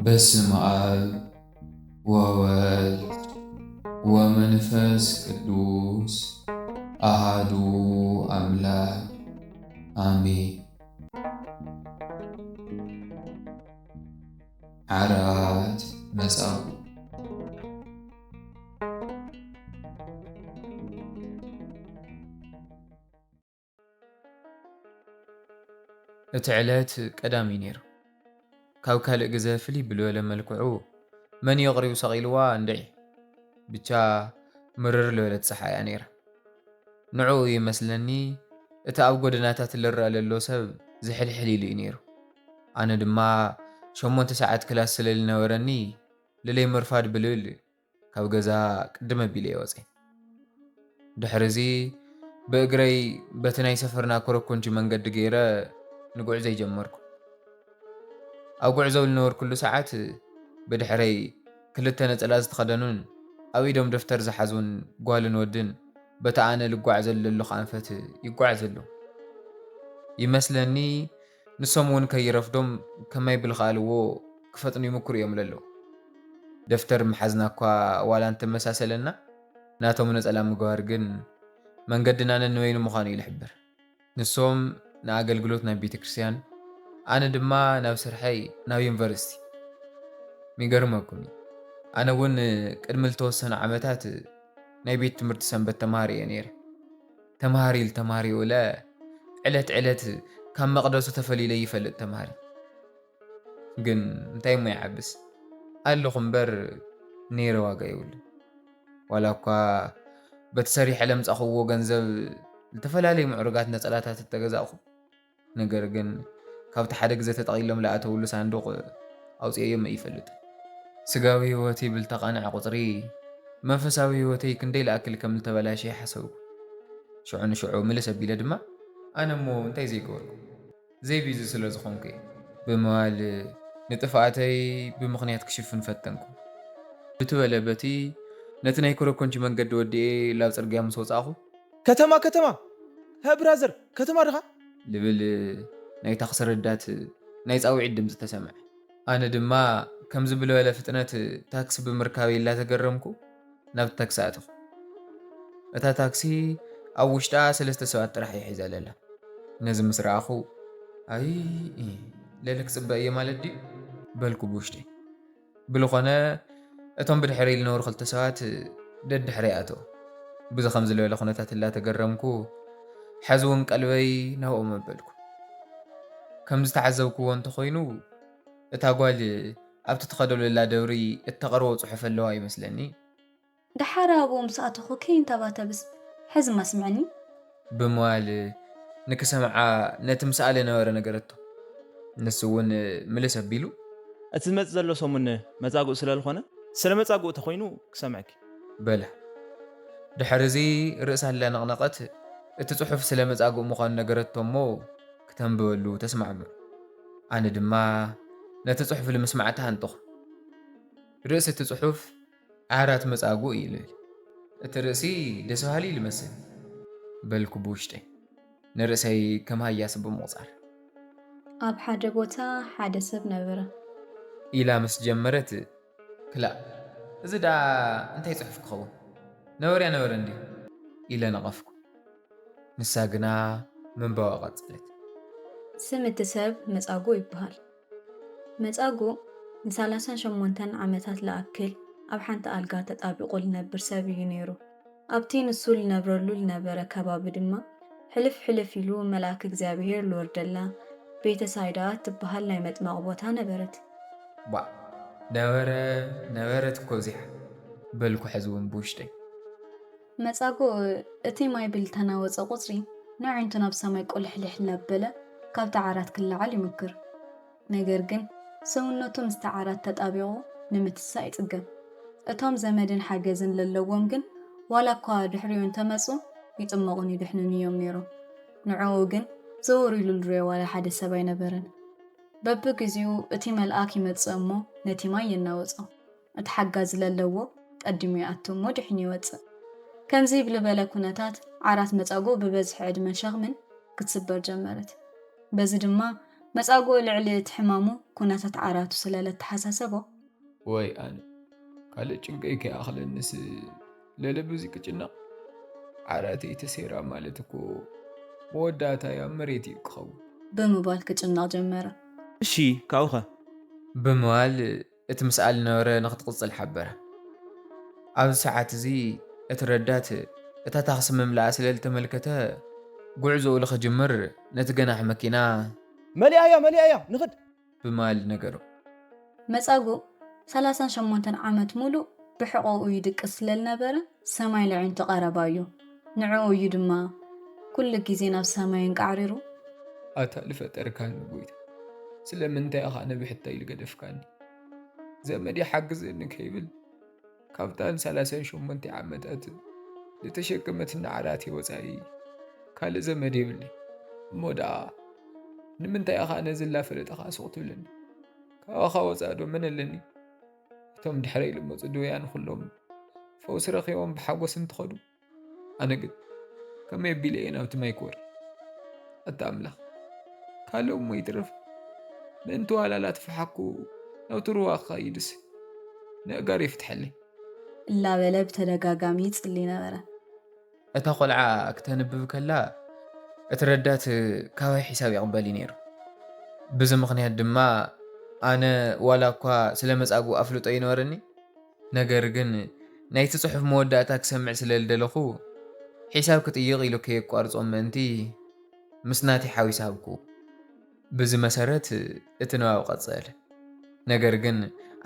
በስመ አብ ወወልድ ወመንፈስ ቅዱስ አሃዱ አምላክ አሜን። ዓራት መጻጉዕ። እቲ ዕለት ቀዳም እዩ ነይሩ። ካብ ካልእ ግዘ ፍልይ ብልበለ መልክዑ መን እዩ ኣቕሪቡ ሰቒልዋ እንድዒ። ብቻ ምርር ልበለት ጸሓይ እያ ነይራ። ንዕኡ እዩ መስለኒ እቲ ኣብ ጎደናታት ልረኣ ለሎ ሰብ ዝሕልሕል ኢሉ እዩ ነይሩ። ኣነ ድማ ሸሞንተ ሰዓት ክላስ ስለ ልነበረኒ ልለይ ምርፋድ ብልብል ካብ ገዛ ቅድም ኣቢለ እየ ወፅየ። ድሕሪ እዚ ብእግረይ በቲ ናይ ሰፈርና ኮረኮንቺ መንገዲ ገይረ ንጉዕዞ ይጀመርኩ። ኣብ ጉዕዞ ልነበርኩሉ ሰዓት ብድሕረይ ክልተ ነፀላ ዝተኸደኑን ኣብ ኢዶም ደፍተር ዝሓዙን ጓልን ወድን በቲ ኣነ ልጓዓዘሉ ዘለኹ ኣንፈት ይጓዓዙ ኣለዉ። ይመስለኒ ንሶም እውን ከይረፍዶም ከማይ ብልኽኣልዎ ክፈጥኑ ይምክሩ እዮም ለለዉ። ደፍተር ምሓዝና እኳ ዋላ እንተመሳሰለና ናቶም ነፀላ ምግባር ግን መንገድና ነንበይኑ ምዃኑ እዩ ልሕብር። ንሶም ንኣገልግሎት ናብ ቤተ ክርስቲያን፣ ኣነ ድማ ናብ ስርሐይ ናብ ዩኒቨርሲቲ። ሚገርመኩም እዩ፣ ኣነ እውን ቅድሚ ልተወሰኑ ዓመታት ናይ ቤት ትምህርቲ ሰንበት ተምሃሪ እየ ነይረ። ተምሃሪ ልተምሃሪ ውለ ዕለት ዕለት ካብ መቕደሱ ተፈሊለ ይፈልጥ ተምሃሪ። ግን እንታይ እሞ ይዓብስ ኣለኹ እምበር ነይረ ዋጋ የብሉን። ዋላ እኳ በቲ ሰሪሐ ለምጻኽዎ ገንዘብ ዝተፈላለዩ ምዕሩጋት ነጸላታት እተገዛእኹ፣ ነገር ግን ካብቲ ሓደ ግዘ ተጠቒሎም ለኣተውሉ ሳንዱቕ ኣውፅኤዮም ኣይፈልጥን። ስጋዊ ህይወተይ ብልተቓንዐ ቁፅሪ መንፈሳዊ ህይወተይ ክንደይ ለኣክል ከም ልተበላሸ ሓሰብኩ። ሽዑ ንሽዑ ምልስ ኣቢለ ድማ ኣነ እሞ እንታይ ዘይገበርኩ? ዘይቢዚ ስለ ዝኾንኩ እየ ብምባል ንጥፍኣተይ ብምኽንያት ክሽፍን ፈተንኩ። ብትበለ በቲ ነቲ ናይ ኮረኮንቺ መንገዲ ወዲኤ ላብ ጽርግያ ምስ ወጻእኹ፣ "ከተማ፣ ከተማ! ሀ ብራዘር፣ ከተማ ድኻ?" ልብል ናይ ታክሲ ረዳት ናይ ጻውዒት ድምጺ ተሰምዐ። ኣነ ድማ ከምዚ ብልበለ ፍጥነት ታክሲ ብምርካበይ ላተገረምኩ፣ ናብቲ ታክሲ ኣተኹ። እታ ታክሲ ኣብ ውሽጣ ሰለስተ ሰባት ጥራሕ እያ ሒዛ ዘላ። ነዚ ምስ ረኣኹ፣ "ኣይ፣ ለሊ ክጽበ እየ ማለት ድዩ?" በልኩ ብውሽጠይ። ብልኾነ፣ እቶም ብድሕረይ ዝነበሩ ክልተ ሰባት ደድሕረይ ኣተዉ። ብዚ ከምዚ ዝበለ ኩነታት እላተገረምኩ፣ ሕዚ እውን ቀልበይ ናብኦም ኣበልኩ። ከም ዝተዓዘብክዎ እንተኾይኑ፣ እታ ጓል ኣብቲ ትኸደሉ ዘላ ደብሪ እተቐርቦ ጽሑፍ ኣለዋ ይመስለኒ። ደሓር ኣብኡ ምስ ኣተኹ ከይንተባተብስ፣ ሕዝማ ስምዐኒ። ብምባል ንክሰምዓ ነቲ ምስኣለ ነበረ ነገረቶ። ንሱ እውን ምልስ ኣቢሉ፣ "እቲ ዝመጽእ ዘሎ ሰሙን መጻጉእ ስለ ዝኾነ፣ ስለ መጻጉእ ተኾይኑ ክሰምዐኪ" በላ። ድሕሪ እዚ ርእሳ ኣላነቕነቐት፣ እቲ ጽሑፍ ስለ መጻጉእ ምዃኑ ነገረቶ እሞ ክተንብበሉ ተስማዕምዑ። ኣነ ድማ ነቲ ጽሑፍ ንምስማዕ ተሃንጠኹ። ርእሲ እቲ ጽሑፍ ዓራት መጻጉእ እዩ ልብል። እቲ ርእሲ ደስ በሃሊ እዩ ልመስል በልኩ ብውሽጠይ፣ ንርእሰይ ከም ሃያሲ ብምቑጻር። ኣብ ሓደ ቦታ ሓደ ሰብ ነበረ። ኢላ ምስ ጀመረት፣ "ክላእ፣ እዚ ደኣ እንታይ ጽሑፍ ክኸውን? ነበርያ ነበረ እንድዩ?" ኢለ ነቐፍኩ። ንሳ ግና ምንባባ ቀጸለት። ስም እቲ ሰብ መጻጉ ይበሃል። መጻጉ ንሰላሳን ሸሞንተን ዓመታት ለኣክል ኣብ ሓንቲ ኣልጋ ተጣቢቑ ልነብር ሰብ እዩ ነይሩ። ኣብቲ ንሱ ልነብረሉ ልነበረ ከባቢ ድማ ሕልፍ ሕልፍ ኢሉ መልኣክ እግዚኣብሄር ልወርደላ ቤተ ሳይዳ ትበሃል ናይ መጥመቕ ቦታ ነበረት። "ባእ፣ ነበረ፣ ነበረት እኮ እዚኣ" በልኩ ሕዚ እውን ብውሽጠይ። መጻጉ እቲ ማይ ብልተናወጸ ቁጽሪ ንዒንቱ ናብ ሰማይ ቁልሕልሕ እናበለ ካብቲ ዓራት ክለዓል ይምክር። ነገር ግን ሰውነቱ ምስቲ ዓራት ተጣቢቑ ንምትሳእ ይጽገም። እቶም ዘመድን ሓገዝን ለለዎም ግን ዋላ እኳ ድሕሪኡ እንተመጹ ይጥመቑን ይድሕኑን እዮም ነይሮም። ንዕኡ ግን ዘወር ኢሉ ልሪኦ ዋላ ሓደ ሰብ ኣይነበረን። በብግዜኡ እቲ መልኣክ ይመጽእ እሞ ነቲ ማይ የናውጾ። እቲ ሓጋዚ ለለዎ ቀዲሙ ይኣቱ እሞ ድሒኑ ይወጽእ። ከምዚ ብልበለ ኩነታት ዓራት መጻጉ ብበዝሒ ዕድመን ሸኽምን ክትስበር ጀመረት። በዚ ድማ መጻጉዕ ልዕሊ እቲ ሕማሙ ኩነታት ዓራቱ ስለ ለተሓሳሰቦ፣ ወይ ኣነ ካልእ ጭንቀይ ከይኣኽለንስ ለለ ብዙ ክጭነቕ ዓራተይ ተሰይራ ማለት እኮ መወዳእታይ ኣብ መሬት እዩ ክኸውን። ብምባል ክጭነቕ ጀመረ። እሺ ካብኡኸ? ብምባል እቲ ምስኣል ነበረ ንክትቕጽል ሓበረ። ኣብዚ ሰዓት እዚ እቲ ረዳት እታ ታክሲ ምምላኣ ስለ ዝተመልከተ ጉዕዞኡ ልኽጅምር ነቲ ገናሕ መኪና መሊኣያ መሊኣያ ንኽድ። ብምባል ነገሮ። መጻጉዕ ሰላሳን ሸሞንተን ዓመት ሙሉእ ብሕቖኡ ይድቅስ ስለ ዝነበረ ሰማይ ልዕንቱ ቀረባ እዩ። ንዕኡ እዩ ድማ ኩሉ ግዜ ናብ ሰማይ እንቃዕሪሩ። ኣታ ልፈጠርካኒ ጎይታ፣ ስለምንታይ ኢኻ ንብሕተይ ልገደፍካኒ? ዘመድ ይሓግዘኒ ከይብል ካብታ ንሰላሳን ሸሞንተ ዓመታት ዝተሸከመትኒ ዓራተይ ወጻኢ ካልእ ዘመድ የብለይ። እሞ ደኣ ንምንታይ ኢኻ ነዚ ላፈለጥኻ ሱቕ ትብለኒ? ካባኻ ወጻእ ዶ መን ኣለኒ? እቶም ድሕረይ ልመጹ ድውያን ኩሎም ፈውሲ ረኺቦም ብሓጎስ እንትኸዱ፣ ኣነ ግን ከመይ ኣቢለ እየ ናብቲ ማይ ክወርድ? ኣታ ኣምላኽ፣ ካልእ እሞ ይትረፍ፣ ምእንቲ ዋላ ላተፈሓኩ ናብቲ ሩባ ክኸይድስ ነእጋር ይፍትሐለይ። እናበለ ብተደጋጋሚ ይጽሊ ነበረ። እታ ቆልዓ ክተንብብ ከላ እቲ ረዳት ካባይ ሒሳብ ይቕበል እዩ ነይሩ። ብዚ ምኽንያት ድማ ኣነ ዋላ እኳ ስለ መጻጉ ኣፍልጦ ይነበረኒ፣ ነገር ግን ናይቲ ጽሑፍ መወዳእታ ክሰምዕ ስለ ዝደለኹ ሒሳብ ክጥይቕ ኢሉ ከየቋርጾ ምእንቲ ምስ ናተይ ሓዊስ ሃብኩ። ብዚ መሰረት እቲ ንባብ ቀጸለ። ነገር ግን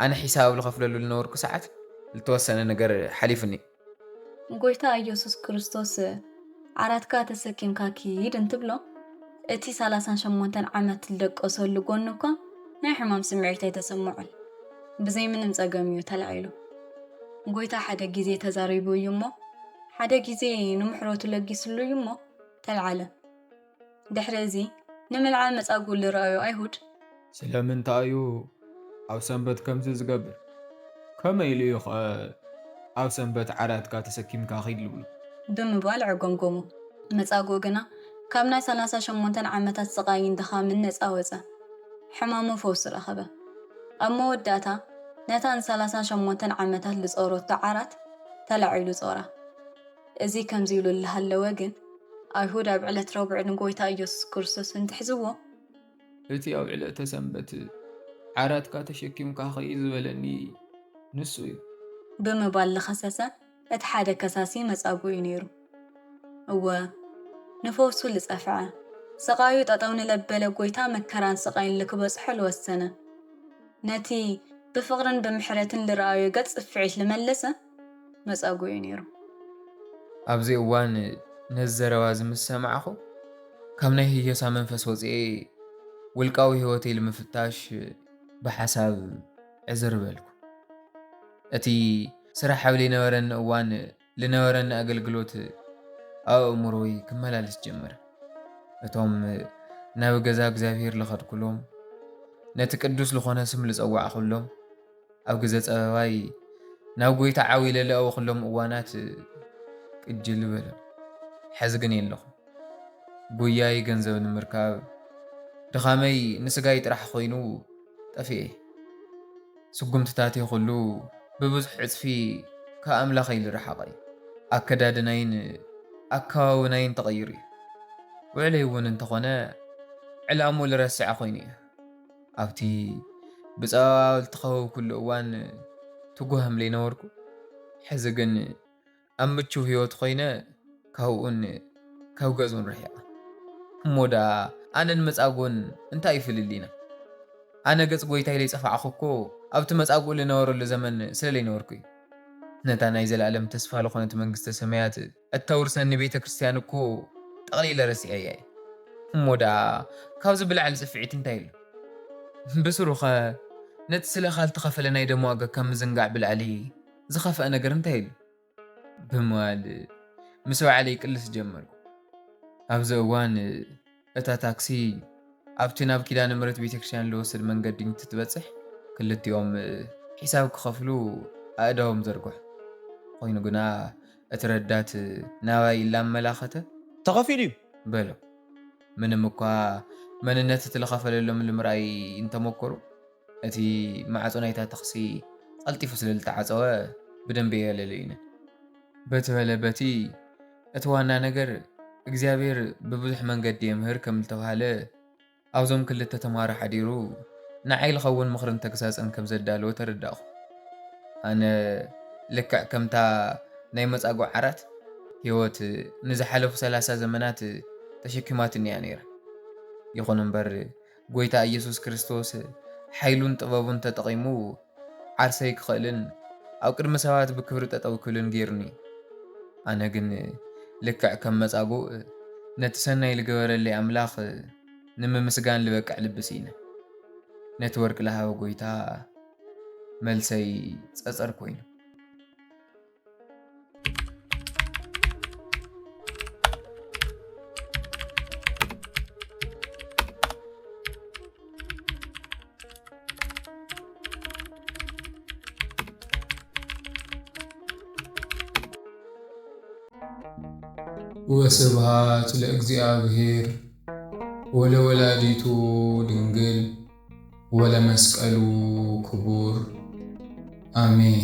ኣነ ሒሳብ ኣብ ዝኸፍለሉ ዝነበርኩ ሰዓት ዝተወሰነ ነገር ሓሊፉኒ። ጎይታ ኢየሱስ ክርስቶስ ዓራትካ ተሰኪምካ ኪድ እንትብሎ እቲ ሰላሳን ሸሞንተን ዓመት ዝደቀሰሉ ጎኒ እኳ ናይ ሕማም ስምዒት ኣይተሰምዖን። ብዘይ ምንም ጸገም እዩ ተላዒሉ። ጎይታ ሓደ ግዜ ተዛሪቡ እዩ እሞ ሓደ ግዜ ንምሕረቱ ለጊስሉ እዩ እሞ ተልዓለ። ድሕሪ እዚ ንምልዓል መጻጉዕ ዝረኣዩ ኣይሁድ ስለምንታይ እዩ ኣብ ሰንበት ከምዚ ዝገብር? ከመይ ኢሉ እዩ ኸ ኣብ ሰንበት ዓራትካ ተሰኪምካ ኺድ ዝብሉ? ብምባል ዕጎምጎሙ። መጻጉዕ ግና ካብ ናይ ሰላሳ ሸሞንተን ዓመታት ስቓይን ድኻምን ነጻ ወጸ። ሕማሙ ፈውሲ ረኸበ። ኣብ መወዳእታ ነታ ንሰላሳ ሸሞንተን ዓመታት ዝጾረቶ ዓራት ተላዒሉ ጾራ። እዚ ከምዚ ኢሉ እናሃለወ ግን ኣይሁድ ኣብ ዕለት ረቡዕ ንጎይታ ኢየሱስ ክርስቶስ እንትሕዝዎ እቲ ኣብ ዕለተ ሰንበት ዓራትካ ተሸኪምካ ኺድ ዝበለኒ ንሱ እዩ። ብምባል ዝኸሰሰ እቲ ሓደ ከሳሲ መጻጉዕ እዩ ነይሩ። እወ ንፈውሱ ዝጸፍዐ ስቓዩ ጠጠው ንለበለ ጎይታ መከራን ስቓይን ልክበጽሖ ልወሰነ ነቲ ብፍቕርን ብምሕረትን ልረኣዮ ገጽ ጽፍዒት ልመለሰ መጻጉዕ እዩ ነይሩ። ኣብዚ እዋን ነዚ ዘረባ እዚ ምስ ሰማዕኹ ካብ ናይ ህየሳ መንፈስ ወፂኤ ውልቃዊ ህይወተይ ልምፍታሽ ብሓሳብ ዕዝር በልኩ። እቲ ስራሕ ኣብ ዘይነበረኒ እዋን ልነበረኒ ኣገልግሎት ኣብ ኣእምሮይ ክመላለስ ጀመረ። እቶም ናብ ገዛ እግዚኣብሔር ልኸድኩሎም፣ ነቲ ቅዱስ ልኾነ ስም ልጸዋዕኩሎም፣ ኣብ ግዘ ጸበባይ ናብ ጎይታ ዓው ኢለ ልኣወኹሎም እዋናት ቅጅል በለ። ሕዚ ግን የለኹ። ጉያይ ገንዘብ ንምርካብ፣ ድኻመይ ንስጋይ ጥራሕ ኮይኑ ጠፊኤ። ስጉምትታተይ ኩሉ ብብዙሕ ዕጽፊ ካብ ኣምላኸይ ልረሓቐ እዩ። ኣከዳድናይን ኣከዋውናይን ተቐይሩ እዩ። ውዕለይ እውን እንተኾነ ዕላምኡ ልረስዐ ኮይኑ እዩ። ኣብቲ ብጸባባ ልተኸበብኩሉ እዋን ትጉህ እምለይ ነበርኩ። ሕዚ ግን ኣብ ምቹው ህይወት ኮይነ ካብኡን ካብ ገዝኡን ርሒቐ። እሞ ደኣ ኣነን መጻጉዕን እንታይ እዩ ፍልልይና? ኣነ ገጽ ጎይታይ ለይጸፋዕኹ እኮ ኣብቲ መጻጉዕ ልነበረሉ ዘመን ስለ ለይነበርኩ እዩ። ነታ ናይ ዘለኣለም ተስፋ ልኾነት መንግስተ ሰማያት እተውርሰኒ ቤተ ክርስቲያን እኮ ጠቕሊለ ረሲዐያ እየ። እሞ ደኣ ካብዚ ብላዕሊ ጽፍዒት እንታይ ኣሎ? ብስሩኸ ነቲ ስለኻ ልተኸፈለ ናይ ደም ዋጋ ካብ ምዝንጋዕ ብላዕሊ ዝኸፍአ ነገር እንታይ ኣሎ? ብምባል ምስ ባዕለይ ቅልስ ጀመርኩ። ኣብዚ እዋን እታ ታክሲ ኣብቲ ናብ ኪዳነ ምሕረት ቤተክርስትያን ልወስድ መንገዲ እንትትበጽሕ ክልቲኦም ሒሳብ ክኸፍሉ ኣእዳዎም ዘርግሑ። ኮይኑ ግና እቲ ረዳት ናባይ ኢላመላኸተ ተኸፊሉ እዩ። በሎ። ምንም እኳ መንነት እቲ ዝኸፈለሎም ንምርኣይ እንተመኮሩ፣ እቲ ማዕጾ ናይታ ተኽሲ ቀልጢፉ ስለ ዝተዓጸወ ብደንቢ እየ ለለዩኒ። በቲ በለ በቲ እቲ ዋና ነገር እግዚኣብሔር ብብዙሕ መንገዲ የምህር ከም ዝተባህለ ኣብዞም ክልተ ተምሃሮ ሓዲሩ ንዓይ ዝኸውን ምኽርን ተግሳጽን ከም ዘዳለወ ተረዳእኹ። ኣነ ልክዕ ከምታ ናይ መጻጉዕ ዓራት ህይወት ንዝሓለፉ ሰላሳ ዘመናት ተሸኪማትኒ እያ ነይራ። ይኹን እምበር ጎይታ ኢየሱስ ክርስቶስ ሓይሉን ጥበቡን ተጠቒሙ ዓርሰይ ክኽእልን ኣብ ቅድሚ ሰባት ብክብሪ ጠጠው ክብልን ገይሩኒ። ኣነ ግን ልክዕ ከም መጻጉዕ ነቲ ሰናይ ዝገበረለይ ኣምላኽ ንምምስጋን ዝበቅዕ ልቢ ስኢነ። ነቲ ወርቂ ለሃበ ጎይታ መልሰይ ጸጸር ኮይኑ። ወስብሐት ለእግዚኣብሔር ወለወላዲቱ ድንግል ወለመስቀሉ ክቡር ኣሜን።